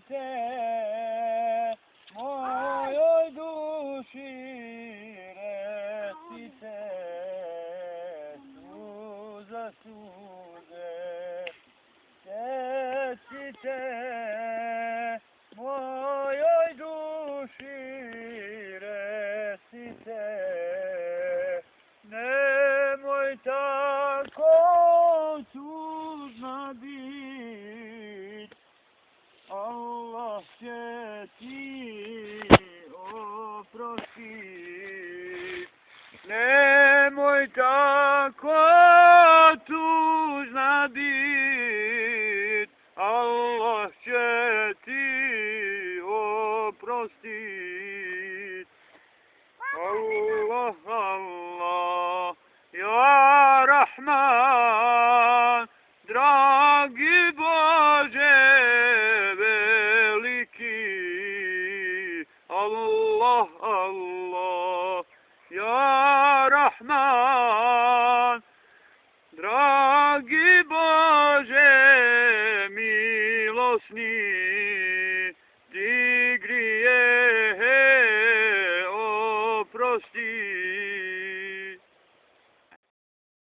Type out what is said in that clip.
te, mojoj duši recite, suza suze, recite, mojoj duši recite, nemoj tako tužna bit, Allah će ti oprostit. Nemoj tako tužna bit, Allah će ti oprostit. Allah, Allah, ja Rahman, dragi Bože veliki. Allah, Allah, ja Rahman, dragi Bože milosni.